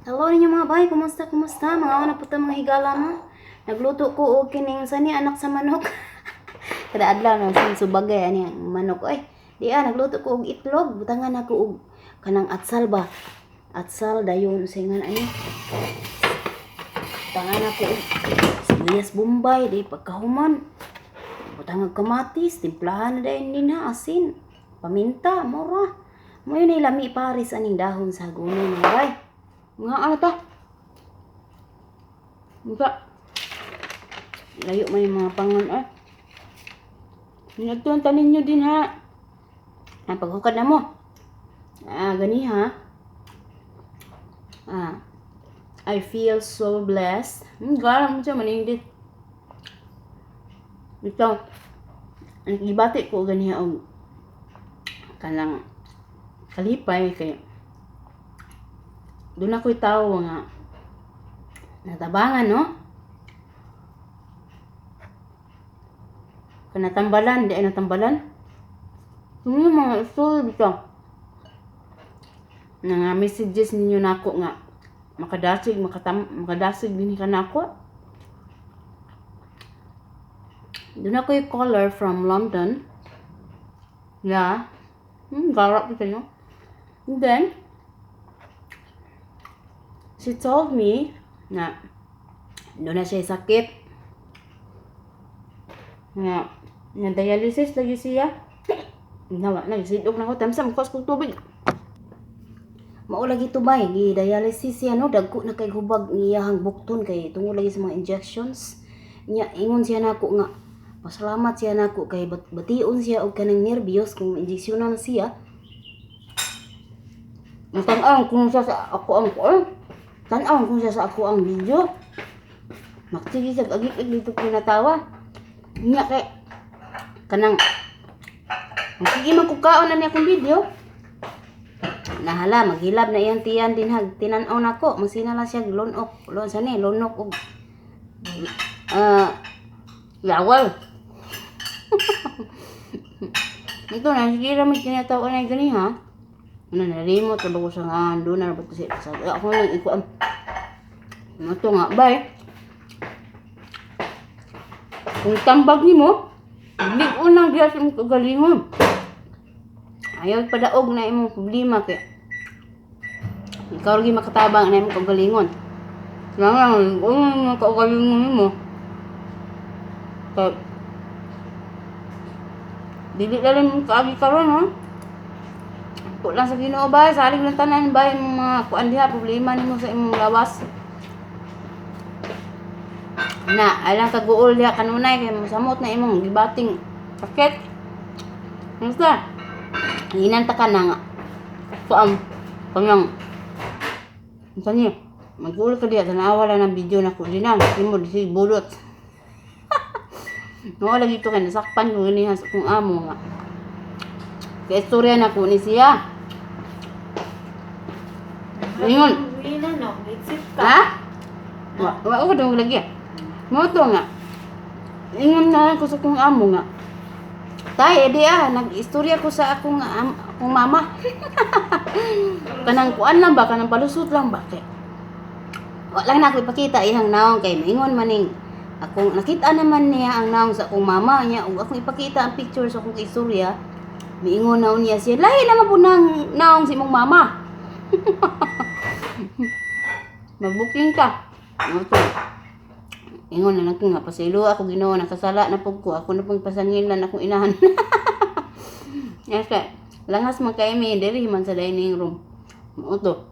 Hello ninyo, mga bay, kumusta, kumusta? Mga una po ta, mga higala mo. Nagluto ko og kining sani anak sa manok. Kada adlaw nang sin subagay ani ang manok oy. Di ah, nagluto ko og itlog, butangan ako og kanang atsal ba. Atsal dayon singan ani. Butangan ako og sibuyas bombay di pagkahuman. Butangan kamatis, timplahan na dayon din ha, asin, paminta, mura. Mo yun ay lami pares aning dahon sa hagunoy, mga bay. Mga ano ta? Muka. Layo man yung mga pangon eh. Ito ang tanin nyo din ha. Ah, paghukad na mo. Ah, gani ha. Ah, I feel so blessed. Garang mo siya, manindit. Ito, ang gibati ko ganiha og kanang kalipay kay doon ako'y tao nga natabangan, no? Kanatambalan, di ay natambalan. Yung mga story bitaw. Na nga messages ninyo nako nga makadasig, makadasig din ka nako. Doon ako'y caller from London. Yeah. Garap ito, no? And then, she told me na doon na siya sakit. Nga, na dialysis lagi siya. Nawa, nagsidog na ko. Tamsam, kos kong tubig. Mao lagi to bay, gi dialysis siya, no, dagko na kay hubag ngiyahang bukton kay tungod lagi sa mga injections. Nya ingon siya nako nga pasalamat siya nako kay bation siya og kanang nervyos kung injeksyonan siya. Tan-aw kung siya sa ako ang kuan. Tan-aw kung siya sa ako ang video. Magsige sa agig dito pinatawa. Nya kay kanang sige man kung kaon na niya akong video. Nahala, maghilab na iyang tiyan din hag tinan-aw nako, masina lang siya lunok, lon sa ni lunok og lawal. Ito na sige ra mi tinataw na gani ha. Ano nalimot ra ba ko sa nga doon na ba to sa ako lang ikuan. Ano to nga bay? Kung tambag nimo, lig-on lang diya sa imong kagalingon. Ayaw padaog na imong problema kay ikaw lagi makatabang na imong kagalingon. Lang lang, lig-on lang kagalingon nimo. Kay dili lalim mong kaagi karon ha. Ko lang sa Ginoo bay, salig lang tanan bay imong mga kuan diha problema nimo sa imong lawas. Na, alang kaguol diha kanunay kay mosamot na imong gibating sakit. Basta, hinanta ka na nga. Kuan, kanang, unsa ni? Mag-uol ka diha, tanawa lang ng video na ko din na. Imo di bulot. No, lagi to kay nasakpan ko niya sa akong amo nga. Kay istorya na ko ni siya. Ingon. Wala no, exit ka. Ha? Wa, wa ko dong lagi. Mo to nga. Ingon na ko sa akong amo nga. Tay, edi ah, nag-istorya ko sa akong mama. Kanang kuan lang ba, kanang palusot lang ba kay. Wa lang na ako ipakita iyang naong kay maingon maning akong nakita naman niya ang naong sa akong mama niya ug akong ipakita ang picture sa akong istorya. Miingon na niya siya, lahi naman po nang naong sa imong mama. Mag-booking ka. Ano to? Ingon na lang ko nga, pasaylo ako Ginoo, nakasala na pud ko, ako na pong pasangilan akong inahan. Yes, kay langas man kay mi diri man sa dining room. Mao to.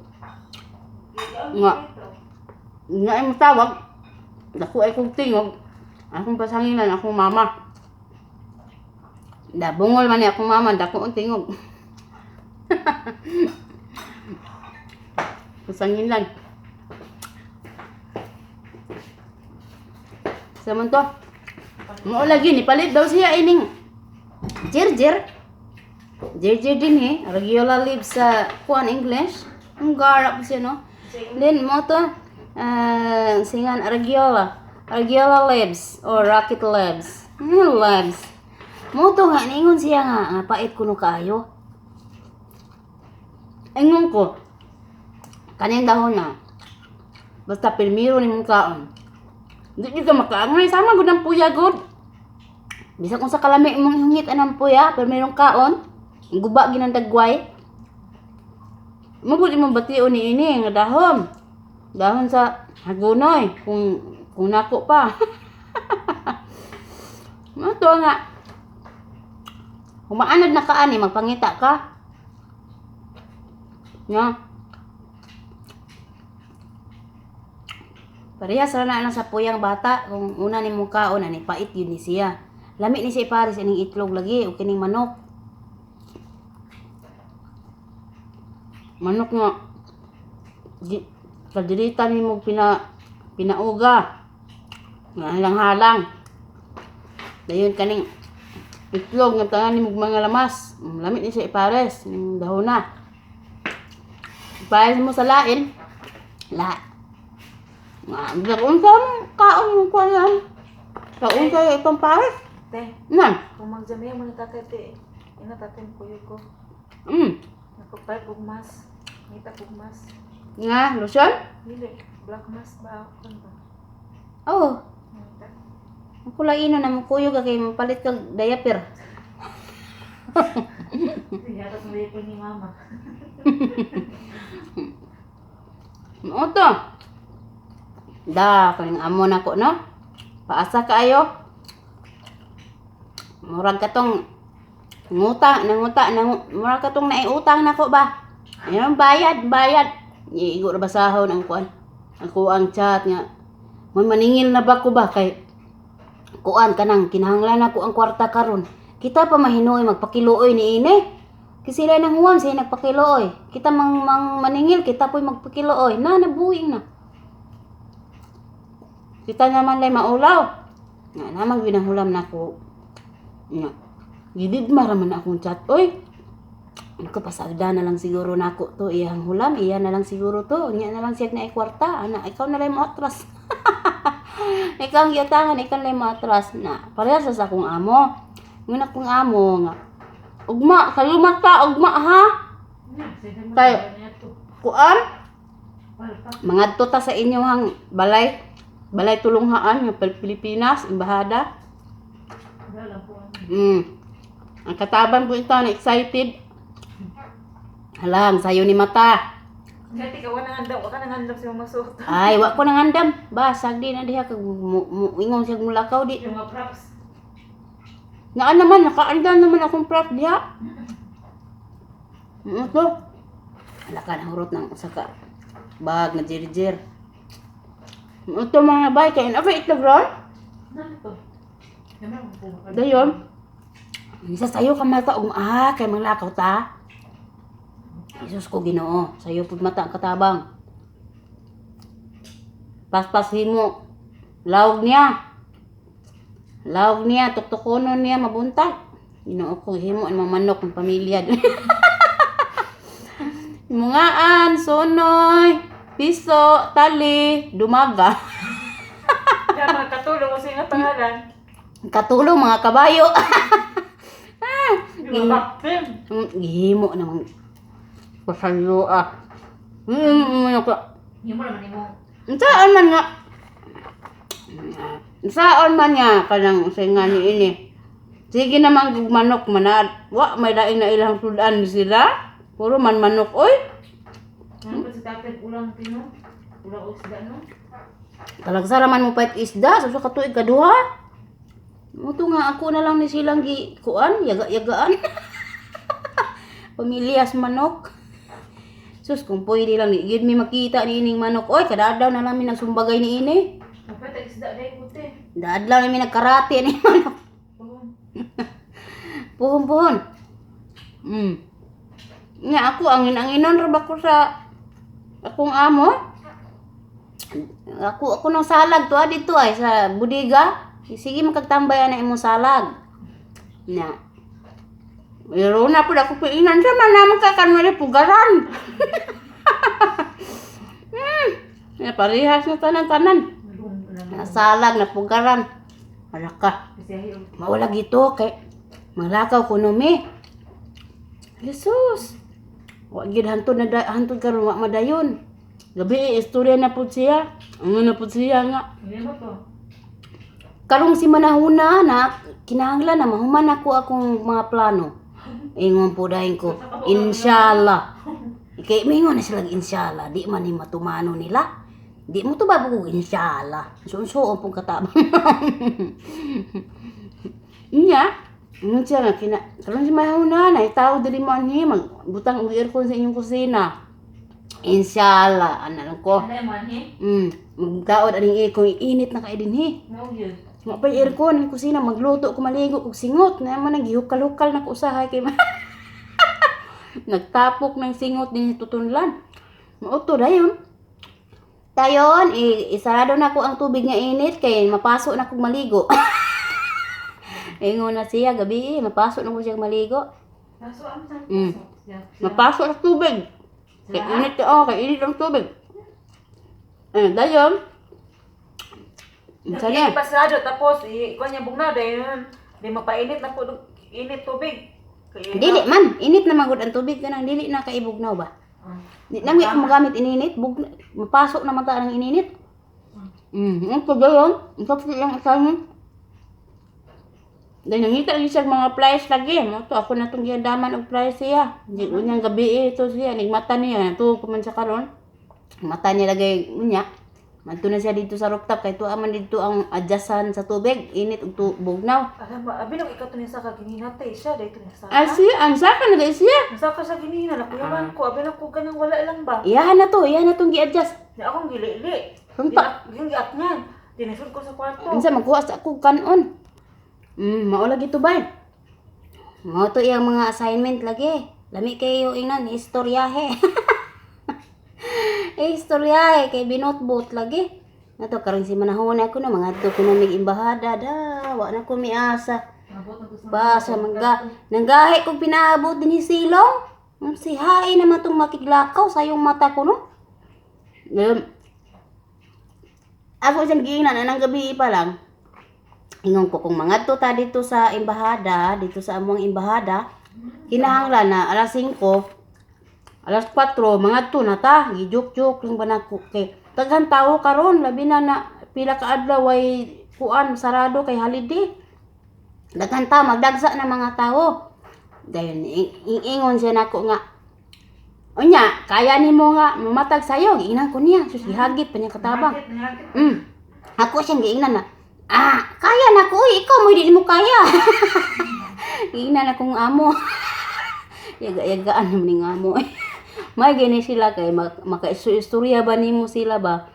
Nga. Nga ay tawag. Dako ay kong tingog. Akong pasangilan akong mama. Da bungol man ni akong mama, dako ang tingog. Pasangilan. Sa man to? Mao lagi ni palit daw siya ining Jirjir. Jirjir din eh. Regular lives sa kuan English. Ang gara po siya, no? Then mo to singan Aragiola. Aragiola lives or Rocket Labs. Labs. Mo to nga ningon siya nga nga pait kuno kaayo. Ingon ko kaning dahon na. Basta pirmiro nimong kaon. Di gyud ka makaangay sama gud ang puya gud. Bisan kung sa kalami imong hungit anang puya, pirmirong kaon, guba ginang dagway. Mo gud imong bation ni ini nga dahon. Dahon sa hagunoy kung nako pa. Mo to nga. Kung maanad na ka ani, magpangita ka. Nga. Parehas ra na sa puyang bata kung una nimo kaon ani pait yun ni siya. Lami ni siya ipares ining itlog lagi o kining manok. Manok nga di, kadiritan nimo pinauga. Nga halang-halang. Dayon kaning itlog nga tangan nimo mga lamas. Lami ni siya ipares ning dahona. Ipares mo sa lain. La. Nga, bisag unsa man kaon mo ko yan. Kaon kayo itong pares. Te, Na. kung magjamiya mo ni tatay, te, ina tatay mo kuyog ko. Nagpapay og mas. Ngita og mas. Nga, lotion? Dili, black mask ba? Ano ba? Oh, Ngita. ang kulay ino na mo kuyog ka kay mapalit kag diaper. Yatas mo diaper ni mama. Mao to. Da, kaning amo nako no. Paasa kaayo. Murag katong nguta, nanguta, murag katong naiutang nako ba. Ayun, bayad, bayad. Igo ra basahon ang kuan. Ako ang chat nga. May maningil na ba ko ba kay kuan kanang kinahanglan nako ang kwarta karon. Kita pa mahinuoy magpakiluoy ni ini. Kasi sila nang huwam siya nagpakiluoy. Kita mang, mang maningil, kita po'y magpakiluoy. Na, nabuing na. Kita naman lay maulaw. Nga naman ginahulam nako. Nga. Gidid maraman akong chat. Oy, ako pasagda na lang siguro nako to iyang hulam, iya na lang siguro to. Nya na lang siya na kwarta. Ana, ikaw na lang mo atras. Ikaw ang giutangan, ikaw na lang mo atras. Na, parehas sa akong amo. Ngun akong amo nga. Ugma, kalumat ka, ugma ha. Tayo. Kuan, mangadto ta sa inyong balay. Balay tulunghaan nga Pilipinas, embahada. Ang kataban po ito na excited. Halang, sayo ni mata. Gati ka, wala nang andam, wala nang andam si Mama Suot. Ay, wa ko nangandam. Basag di na diha kag ingon siya mulakaw di. Yung mga props. Naa naman, nakaandam naman akong prop diha. Ito. Hala ka, nahurot ng usa ka bag nga jirjir. Ito mga bay, kain ako itlog ron. Ano to? Dayon. Isa sayo ka mata og kay manglakaw ta. Jesus ko Ginoo, sayo pud mata ang katabang. Paspas himo. Lawog niya. Lawog niya, tuktukonon niya mabuntag. Ginoo ko himo ang mga manok ng pamilya. Mungaan, sonoy, piso, tali, dumaga. Kaya mga katulong ko sa inyo pangalan. Katulong mga kabayo. Yung mga baktim. Gihimo namang pasayo ah. Ako. Himo naman imo. Saan man nga? Saan man nga kanang sa nga ni ini. Sige naman kung manok manad. Wa may laing na ilang sudan sila. Puro man manok oy. Ano pa si tatay ulang pino? Ulang og isda no? Talagsara man mo pait isda sa ka tuig kaduha. Muto nga ako na lang ni silang gi kuan, yaga-yagaan. Pamilyas manok. Sus, kung pwede lang, di gid mi makita ni ining manok. Oy, kada adlaw na lang mi nagsumbagay ni ini. Mapait ang isda dahil puti. Daadlaw na mi nagkarate ni manok. Puhon. Puhon-puhon. Nga ako, angin-anginon ra ba ko sa akong amo? Ako nang salag to dito ay sa budiga. Sige makagtambay ana imong salag. Na. Pero na pud ako piinan sa man naman ka kanwari pugaran. Ya parehas na tanan-tanan. Na salag na pugaran. Wala ka. Mawala gito kay malakaw kuno mi. Jesus. Wa gid hantod na hantod karon wa madayon. Gabi, istorya na pud siya. Ano na pud siya nga. Hindi mo to. Karong si manahuna na kinahanglan na mahuman ako akong mga plano. Ingon po dahin ko, inshallah. Kay mingon na sila inshallah, di man ni matumano nila. Di mo to ba ko inshallah. Suon-suon pong katabang. Nya, ingon siya nga kina karon si manahuna na itaw diri mo anhi magbutang og aircon sa inyong kusina. Inshallah, ana lang ko. Ano man he? Magkaod aning aircon, init na kay dinhi. No gyud. Wa pa'y aircon ang kusina, magluto ko, maligo kog singot. Na man nagihukal-hukal na ko usahay kay nagtapok ng singot din sa tutunlan. Mauto dayon. Tayon, isarado na ko ang tubig nga init kay mapaso na kog maligo. Ingon na siya gabi, eh, mapaso na ko siya maligo. Naso am sa. Mapaso sa tubig. Kay init, oh, kay init ang tubig. Eh, dayon. Unsa na? Pasado tapos ikuan niya bugnaw dayon. Di mapainit na po init tubig. Kay Dili man, init na magud ang tubig kanang dili na kaibugnaw ba. Di na mi magamit ininit, bug mapasok na man ta ang ininit. Ang pagayon, ang tapos lang assignment. Dahil nangita rin siya mga flyers lagi. Mo to ako na tong giandaman og flyers siya. Di unyang gabi eh, ito siya nigmata niya, tuo pa man siya karon. Mata niya lagi unya. Madto na siya dito sa rooftop kay tuwa man dito ang adjustan sa tubig, init ug bugnaw. Alam mo, abi nang ikaw to niya sa kaginina te siya dahil to niya sa. Ah, siya, ang saka na dahil siya. Saka sa ginina la kuyawan ko, abi na ko ganang wala lang ba. Iyahan na to, iyahan na tong gi-adjust. Di akong gilili. Kung pa- Yung giatngan. Dinisod ko sa kwarto. Unsa magkuha sa ako kanon. Mao lagi to bay. Mao to iyang mga assignment lagi. Lami kayo ingnan istoryahe. Istoryahe kay binotbot lagi. Nato karon si manahon ako na mga ko na mig embahada da, wa na ko miasa. Basa mangga nanggahi kog pinaabot dinhi silong. Ang sihain naman tong makiglakaw sa iyong mata ko no. Ngayon, ako siyang giingnan anang gabi pa lang. Ingon ko kung mangadto ta dito sa embahada, dito sa among embahada, kinahanglan na alas 5, alas 4, mangadto na ta, gijuk-juk lang ba nako kay daghan tawo karon labi na na pila ka adlaw way kuan sarado kay holiday. Daghan tao magdagsa na mga tao. Dayon ingon siya nako nga, unya, kaya nimo nga mamatag sayo, giingnan ko niya, sus gihagit pa niya katabang. Nangakit. Ako siyang giingnan na, ah, kaya na ko, uy, ikaw mo hindi mo kaya. Giingnan akong amo. Yaga-yagaan naman ning amo. May gani sila kay makaistorya ba nimo sila ba?